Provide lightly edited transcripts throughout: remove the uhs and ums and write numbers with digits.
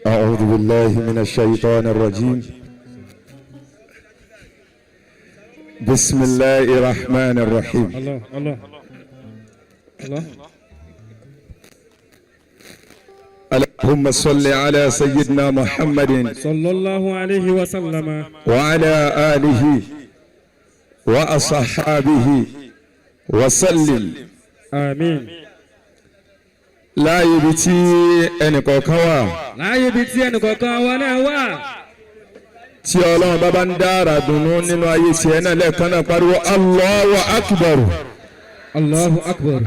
أعوذ بالله من الشيطان الرجيم. بسم الله الرحمن الرحيم. الله الله الله. اللهم صل على سيدنا محمد صلى الله عليه وسلم وعلى آله وأصحابه وسلم. آمين. Láàyè ibi tí ẹnìkọ̀ọ̀kan wà, Láàyè ibi tí ẹnìkọ̀ọ̀kan wa náà wà, tí Ọlọ́run bá bá ń dára dùnú nínú ayé tiẹ̀ náà, lẹ́ẹ̀kan náà pariwo Allahu Akbar. Allahu Akbar.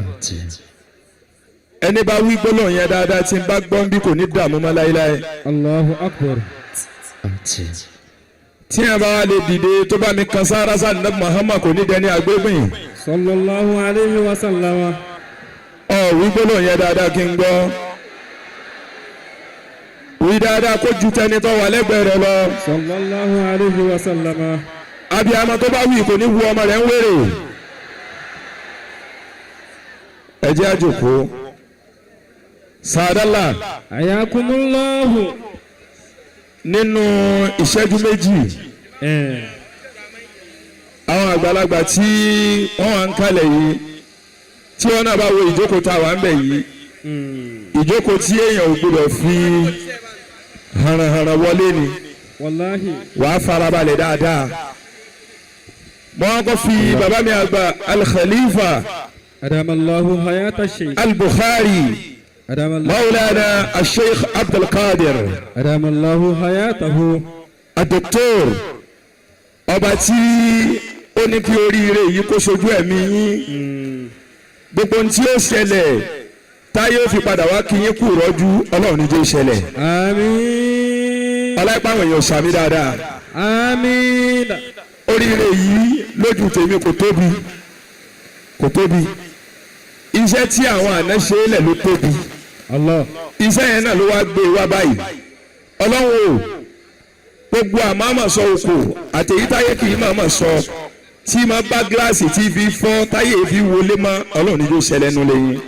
Ẹni bá wí gbólóhùn yẹn dáadáa, tí n bá gbọ́n bí, kò ní dààmú mọ́ láéláé. Allahu Akbar. Tí ẹ bá wà lè dìde tó bá mi kan sára sáà ní Muhammad, kò ní dẹni àgbégbìn. صلى الله عليه وسلم. Ọ wí gbólóhùn yẹn dáadáa kí n gbọ́. Wí dáadáa kó ju tẹni tó wà lẹ́gbẹ̀ẹ́ rẹ lọ. صلى الله عليه وسلم. Abiyamọ tó bá wí, kò ní wu ọmọ rẹ̀ ń wéré. Ẹ jẹ́ àjòkó sàdálà. حياكم الله. Nínú ìṣẹ́jú 2, àwọn àgbàlagbà tí wọ́n wà ń kalẹ̀ yìí, tí wọ́n náà bá wo ìjókòó tá a wà ń bẹ̀ yìí, ìjókòó tí èèyàn ò gbọdọ̀ fi hànàhànà wọlé ni. والله. Wàá farabalẹ̀ dáadáa. Wọ́n kọ́ fi bàbá mi àgbà Al-Khalifa أدام الله حياة الشيخ. Al-Bukhari, أدام الله. Maulana Al-Sheikh Abdulkadir, أدام الله حياته. Al-Doctor, ọba tí ó ní kí oríire yìí kó sojú ẹ̀mí yín, gbogbo ohun tí ó ṣẹlẹ̀ táyé ó fi padà wá kí yín kú rọ́jú, Ọlọ́run ní jẹ́ ó ṣẹlẹ̀. آمين. Ọláìpá àwọn èèyàn sàmì dáadáa. آمين. Oríire yìí lójú tèmi kò tóbi, kò tóbi. Iṣẹ́ tí àwọn àná ṣe é lẹ̀ ló tóbi. الله. Iṣẹ́ yẹn náà ló wá gbé wá báyìí. Ọlọ́run o, gbogbo àmàmà sọ òkò àtẹ̀yí táyé kì í màmá sọ, tí máa bá gíláàsì tí fi fọ́ táyé fi wọlé mọ́, Ọlọ́run ní yóò ṣẹlẹ̀ nù lẹ́yìn.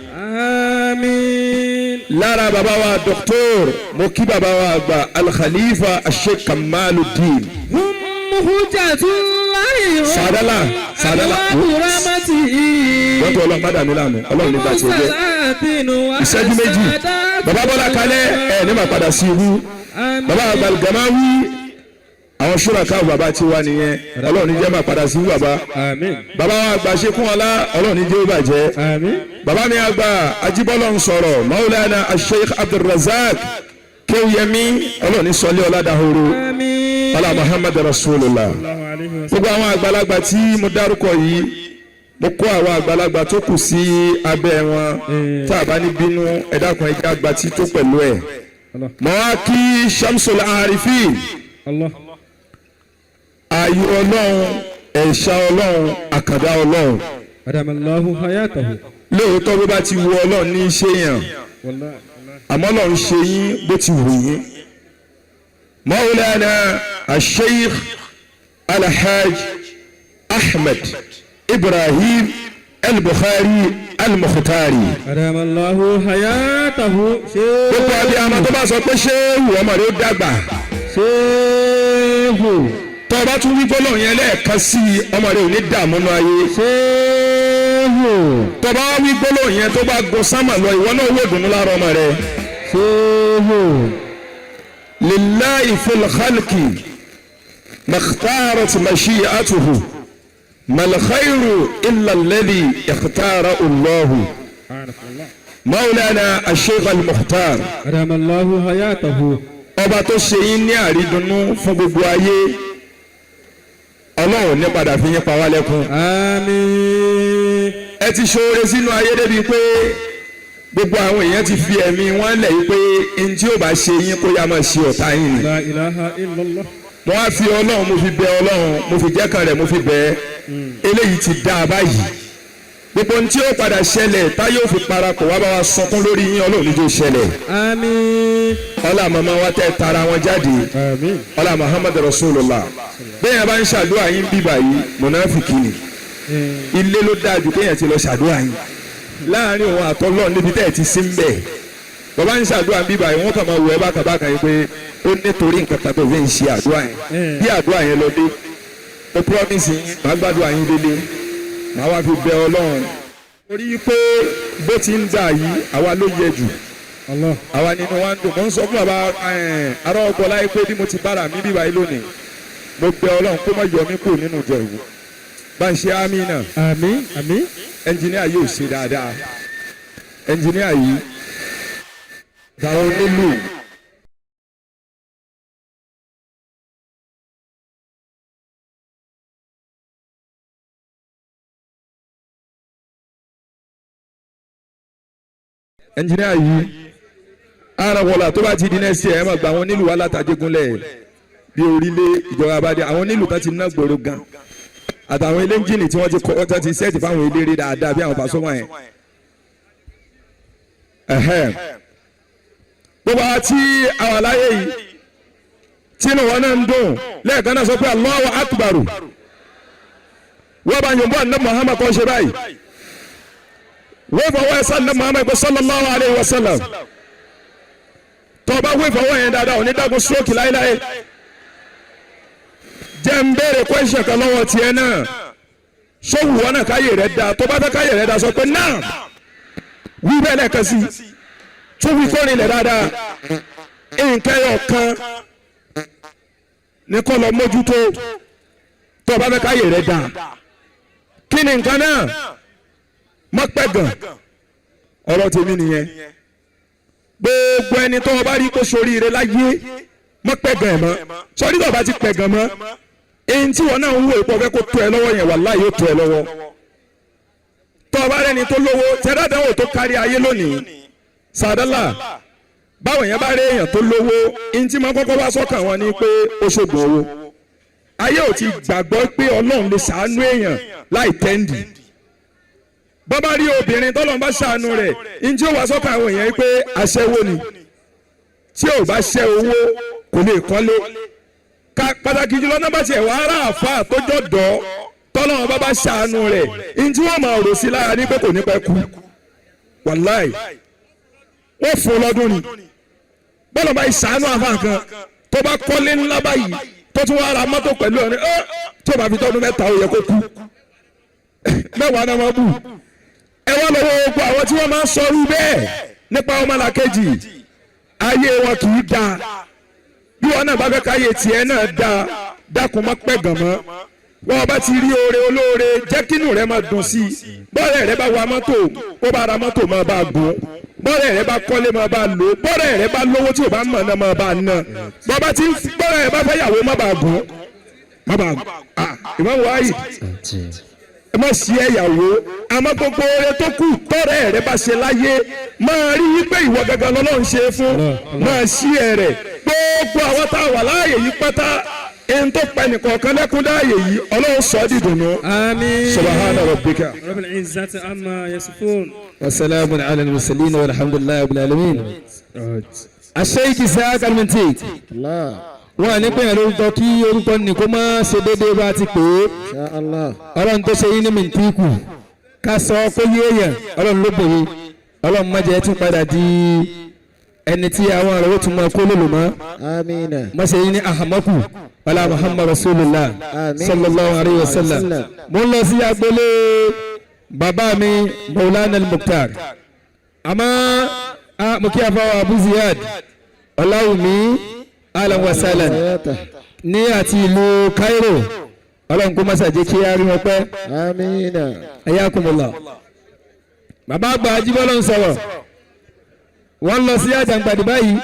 آمين. Lára bàbá wa doctor, mo kí bàbá wa àgbà Al-Khalifa Sheikh Kamaluddin. هم حجة الله. Sàdálà, sàdálà. رحمته. Wọ́n tó Ọlọ́run má dàmí láàmú, Ọlọ́run nígbà tí ó jẹ́ ìṣẹ́jú 2. Bàbá Bọ́lá kalẹ̀ ẹ̀ ní màá padà sí ibú. Bàbá àgbàlùgàmáwí, àwọn ṣúra káwọn bàbá tí wà nìyẹn. Ọlọ́run ní jẹ́ máa padà sí ibú bàbá. آمين. Bàbá wa àgbà ṣekún ọlá, Ọlọ́run ní jẹ́ ó bàjẹ́. آمين. Bàbá mi àgbà Ajíbọ́lọ̀ ń sọ̀rọ̀, Maulana Sheikh Abdulrazak Kéwìyẹmí, Ọlọ́run ní sọlé ọ̀làdàhoro. آمين. Ọlá Muhammad Rasulullah. الله عليه وسلم. Gbogbo àwọn àgbàlagbà tí mo dárúkọ yìí, mo kó àwọn àgbàlagbà tó kù sí abẹ́ wọn. Tá a bá ní bínú, ẹ dákun, ẹ jẹ́ àgbà tí tó pẹ̀lú ẹ̀. الله. Mo wá kí Shamsul Arifin, الله. Ayọ̀ Ọlọ́run, ẹ̀ṣà Ọlọ́run, àkàndá Ọlọ́run. أدام الله حياته. Lóòótọ́, bó bá ti wu Ọlọ́run ní í ṣe yàn, والله. àmọ́ Ọlọ́run ṣe yín bó ti wù yín. Maulana Asheikh Alhaj Ahmed Ibrahim El-Bukhari Al-Mukhtari. أدام الله حياته. Gbogbo abiyamọ tó bá sọ pé ṣé wù ọmọ rẹ ó dàgbà, شيخ. tó o bá tún wí gbólóhùn yẹn lẹ́ẹ̀kan sí i, ọmọ rẹ ò ní dààmú nú ayé. شيخ. Tó o bá wí gbólóhùn yẹn, tó bá gun sámà lọ, ìwọ náà wò dùnú lára ọmọ rẹ. شيخ. لله في الخلق ما اختارت مشيئته، ما الخير إلا الذي اختاره الله. عارف الله. مولانا الشيخ المختار، أدام الله حياته. Ọba tó ṣe yín ní àrídùnnú fún gbogbo ayé, Ọlọ́run ní padà fi yín pa wá lẹ́kún. آمين. Ẹ ti ṣoore sínú ayé débi pé gbogbo àwọn èèyàn ti fi ẹ̀mí wọn lẹ̀ yìí pé n tí ó bá ṣe yín, kó yá máa ṣe ọ̀tá yín ni. لا إله إلا الله. Mo wá fi Ọlọ́run, mo fi bẹ Ọlọ́run, mo fi jẹ́ kan rẹ̀, mo fi bẹ ẹ́. Eléyìí ti dá a báyìí. Gbogbo ohun tí ó padà ṣẹlẹ̀ táyé ò fi parapọ̀ wá bá wa sọkún lórí yín, Ọlọ́run níjó ṣẹlẹ̀. آمين. Ọlá màmá wa tẹ́ tara wọn jáde, آمين. ọlá Muhammad Rasulullah. Bẹ́ẹ̀ yẹn bá ń ṣàdúrà yín bíbà yìí, mọ̀nàfìkì ni. Ilé ló dáa jù kéèyàn ti lọ ṣàdúrà yín láàrin òun àtọ́lọ́ níbi tẹ́ ẹ̀ ti sí ń bẹ̀. Bàbá ń ṣàdúrà ń bíbà yìí, wọ́n kàn máa wọ ẹ bákan bákan yìí pé ó nítorí nǹkan kan tó fi ń ṣe àdúrà yẹn. Bí àdúrà yẹn lọ dé, mo promise yín, màá gbàdúrà yín délé, màá wá fi bẹ Ọlọ́run. Torí pé bó ti ń dà yìí, àwa ló yẹ jù. Allah. Àwa nínú wa ń dùn. Mo ń sọ fún bàbá ará ọkọ láyé pé bí mo ti bára mi bíbá yìí lónìí, mo bẹ Ọlọ́run kó má yọ mí kúrò nínú ìjọ ìwò. Bá ń ṣe àmín náà. Àmín. Àmín. Ẹnjìníà yóò ṣe dáadáa. Ẹnjìníà yìí táwọn onílù ẹnjìníà yìí arawọlá tó bá ti di next year, ẹ máa gba àwọn onílù wa látàjẹgúnlẹ̀ bí orílẹ̀ ìjọba bá dé, àwọn onílù tó ti ná gbòòrò gan àtàwọn eléńjìnì tí wọ́n ti kọ́ tó ti sẹ́ẹ̀tì fáwọn eléré dáadáa bí àwọn Pasuma yẹn. Ẹ̀hẹ́n. Gbogbo àwọn tí àwọn aláyé yìí tínú wọn náà ń dùn lẹ́ẹ̀kan náà sọ pé Allahu Akbar. Wọ́n bá yòǹbó àná Muhammad kọ́ ṣe báyìí, wọ́n fọwọ́ ẹ̀ sànà Muhammad kọ́ sallallahu alayhi wa sallam. Tọ́ba wọ́n fọwọ́ yẹn dáadáa, òní dàgún stroke láéláé. Jẹ́ ń béèrè question kan lọ́wọ́ tiẹ̀ náà. Sówù wọn náà káyè rẹ̀ da? Tó bá fẹ́ káyè rẹ̀ da, sọ pé náà. Wí bẹ́ẹ̀ lẹ́ẹ̀kan sí, tún wí kórìn lẹ̀ dáadáa. Nǹkan ẹyọ kan ní kọ́ lọ mójútó tó bá fẹ́ káyè rẹ̀ da. Kí ni nǹkan náà? Má pẹ́ gàn. Ọ̀rọ̀ tèmi nìyẹn. Gbogbo ẹni tó o bá rí kó soríire láyé, má pẹ́ gàn ẹ̀ mọ́. Sọrí tó o bá ti pẹ́ gàn mọ́, èyí tí wọn náà ń wò ìpọ̀ fẹ́ kó tó ẹ lọ́wọ́ yẹn, wàláhì yóò tó ẹ lọ́wọ́. Tó o bá rẹ́ni tó lówó tẹ́lẹ̀dánwò tó kárí ayé lónìí, sàdálà, báwọn yẹn bá rí èèyàn tó lówó, èyí tí máa kọ́kọ́ wá sọ́kàn wọn ni pé ó ṣògùn owó. Ayé ò ti gbàgbọ́ pé Ọlọ́run lè ṣàánú èèyàn láì tẹ́ǹdì. Bọ́bá rí obìnrin tọ́lọ́run bá ṣàánú rẹ̀, èyí tí ó wá sọ́kàn àwọn èèyàn pé aṣẹ́wó ni, tí ò bá ṣẹ́ owó kò lè kọ́lé. Pàtàkì jùlọ náà bá tiẹ̀ wá ara àfa tó jọ̀dọ̀ tọ́lọ́run bá ṣàánú rẹ̀, èyí tí wọ́n máa rò sí lára ní pé kò ní pẹ́ kú. Wàláì, wọ́n fún un lọ́dún ni. Bọ́lá bá ṣàánú àfa kan tó bá kọ́lé ńlá báyìí, tó tún wá ra mọ́tò pẹ̀lú ọ̀rẹ́ ẹ́, tí ó bá fi tọ́dún 3 ó yẹ kó kú. 10 náà máa bù. Ẹ wá lọ́wọ́ gbogbo àwọn tí wọ́n máa ń sọrú bẹ́ẹ̀ nípa ọmọlàkejì, ayé wọn kì í da. Bí wọn náà bá fẹ́ káyé tiẹ̀ náà da, dákun má pẹ́ gàn mọ́. Wọn bá ti rí oore olóore, jẹ́ kínú rẹ máa dùn sí i. Bọ́ọ̀rẹ́ rẹ bá wa mọ́tò, ó bá ra mọ́tò, máa bá a gùn. Bọ́ọ̀rẹ́ rẹ bá kọ́lé, máa bá a lò. Bọ́ọ̀rẹ́ rẹ bá lówó tí ò bá mọ̀ náà, máa bá a ná. Bọ́ọ̀ bá ti bọ́ọ̀rẹ́ rẹ bá fẹ́ yàwó, má bá a gùn, má bá a gùn. Ìmọ̀ wáyì, ẹ má ṣe ẹ̀yàwó. Àmọ́ gbogbo oore tó kù tọ́rẹ́ rẹ bá ṣe láyé, máa rí wípé ìwọ gangan lọ́lọ́run ṣe fún, máa ṣí ẹ rẹ̀. Gbogbo àwọn tá a wà láàyè yìí pátá, ẹni tó pa ẹnìkọ̀ọ̀kan lẹ́kún láàyè yìí, Ọlọ́run sọ ọ́ dìdùnnú. Àmín. Subhana rabbika. Rabbil izzati amma yasifun. وسلام على المرسلين والحمد لله رب العالمين. Sheikh Isaac Alminti. Wọ́n ní pé lórúkọ kí orúkọ ní kó má ṣe déédéé bá ti pè é. Ọlọ́run tó ṣe yín ní Mintiku ká sọ kó yé èèyàn, Ọlọ́run ló bòye. Ọlọ́run má jẹ́ tún padà di ẹni tí àwọn ọ̀rọ̀ tún máa kó lòlò mọ́. Má ṣe yín ní ahamaku wàlá Muhammad Rasulullah sallallahu alayhi wa sallam. Mo ń lọ sí agboolé bàbá mi Maulana Al-Mukhtar. Àmọ́ mo kí afáwọ̀ Abu Ziyad Ọláwùmí, ahlan wa sahlan ní àti ìlú Cairo. Ọlọ́run kó má ṣàjẹ́ kí á rí wọn pẹ́. Ayakumullah. Bàbá àgbà Ajíbọ́lá ń sọ̀rọ̀, wọ́n lọ sí àjàǹgbàdì báyìí.